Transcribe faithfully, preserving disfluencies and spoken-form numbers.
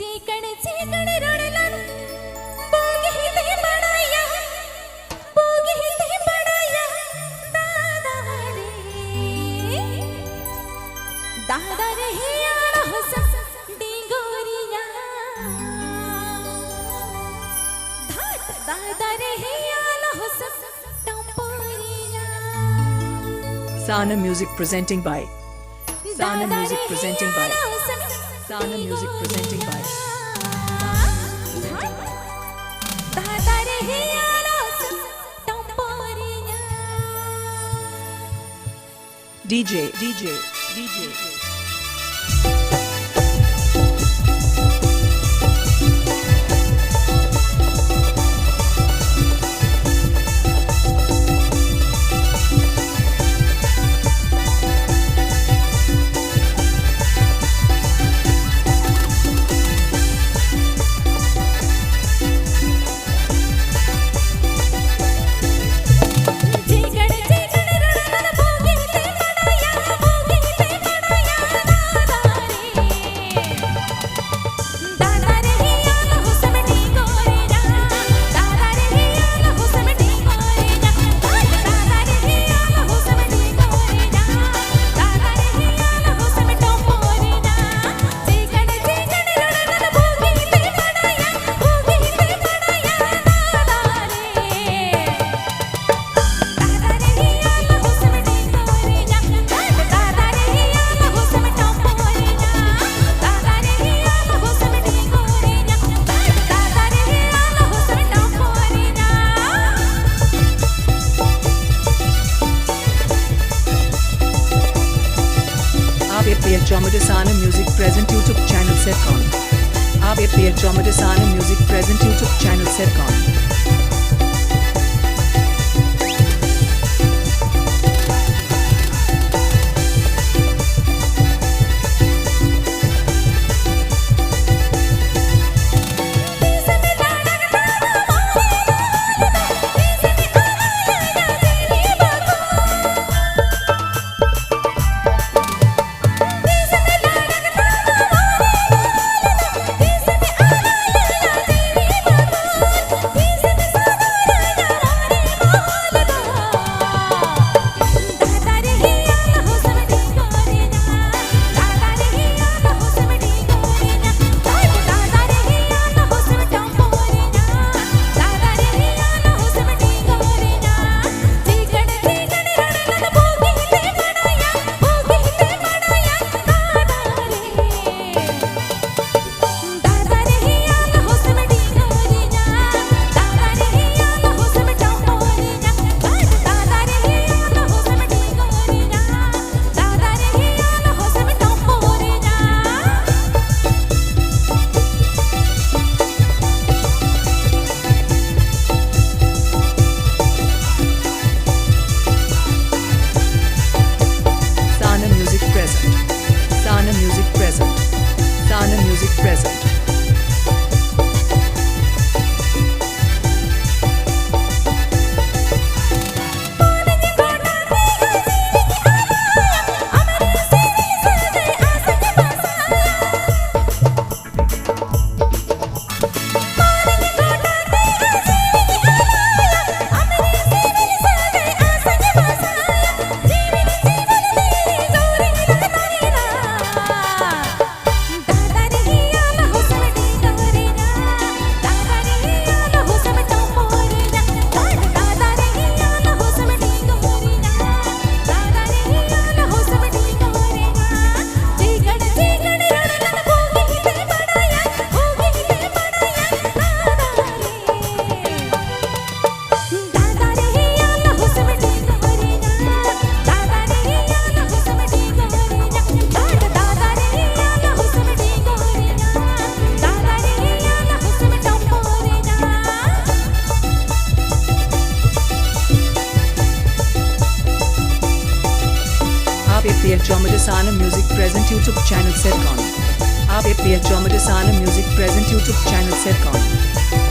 ᱪᱤᱠᱟᱹᱲ ᱪᱤᱠᱟᱹᱲ ᱨᱚᱲ ᱞᱟᱝ ᱵᱩᱜᱤ ᱛᱮ ᱵᱟᱲᱟᱭᱟ, ᱵᱩᱜᱤ ᱛᱮ ᱵᱟᱲᱟᱭᱟ ᱫᱟᱫᱟ ᱨᱮ᱾ ᱫᱟᱫᱟ ᱨᱮ ᱦᱤᱭᱟᱲ ᱦᱚᱥᱟ ᱰᱤᱸᱜᱚᱨᱤᱭᱟ᱾ ᱫᱷᱟᱴ ᱫᱟᱫᱟ ᱨᱮ ᱦᱤᱭᱟᱲ ᱦᱚᱥᱟ ᱴᱚᱢᱯᱚᱨᱤᱭᱟ᱾ Sana Music presenting by Sana Music presenting by Sana Music presenting by DJ DJ DJ ᱟᱯᱮ ᱯᱮ ᱟᱸᱡᱚᱢ ᱮᱫᱟ Sana Music Present YouTube channel ᱥᱮᱫ ᱠᱷᱚᱱ᱾ ᱟᱯᱮ ᱯᱮ ᱟᱸᱡᱚᱢ ᱮᱫᱟ Sana Music Present YouTube channel ᱥᱮᱫ ᱠᱷᱚᱱ᱾ present. आप A P H Chaumte Sana music present YouTube channel सेट कौन। आप A P H Chaumte Sana music present YouTube channel सेट कौन।